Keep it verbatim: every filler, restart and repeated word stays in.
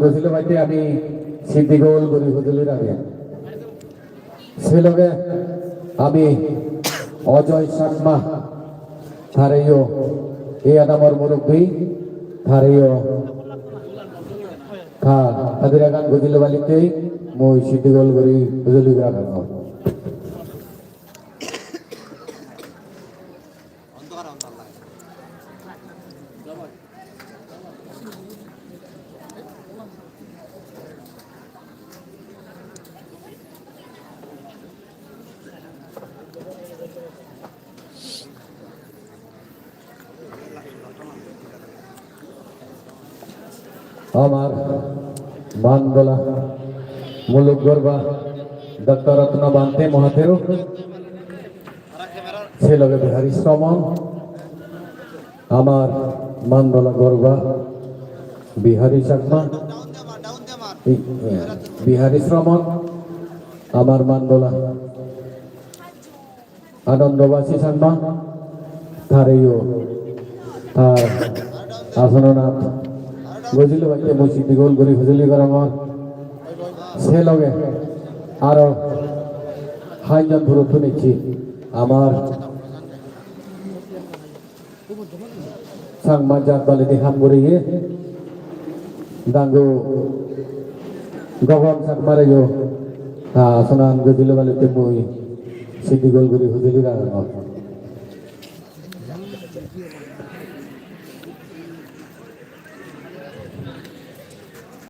Gojilo baite ami siddigol guri hujuli ragei. Se loge ami Ajoy Chakma, tareyo, ei adamor murubbi, tareyo ta hadiragan gojilo balittei mui siddigol guri hujuli ragangor. Amar Mandola muluk gorba Doctor Ratna Bhante Mohathero, se loge Bihari Shramon, amar Mandola gorba Bihari Chakma, i-, eh, Bihari Shramon, amar Mandola Anandobasi Changma, tareyo tar asonanot gojilo batte mui siddigol guri hujuli gorongor. Se loge aro hajjon purottun ecche amar Changma jat baledi ham guriye dangu Gogon Chakmareyo ta asonan gojilo balitte mui siddigol guri hujuli ragangor.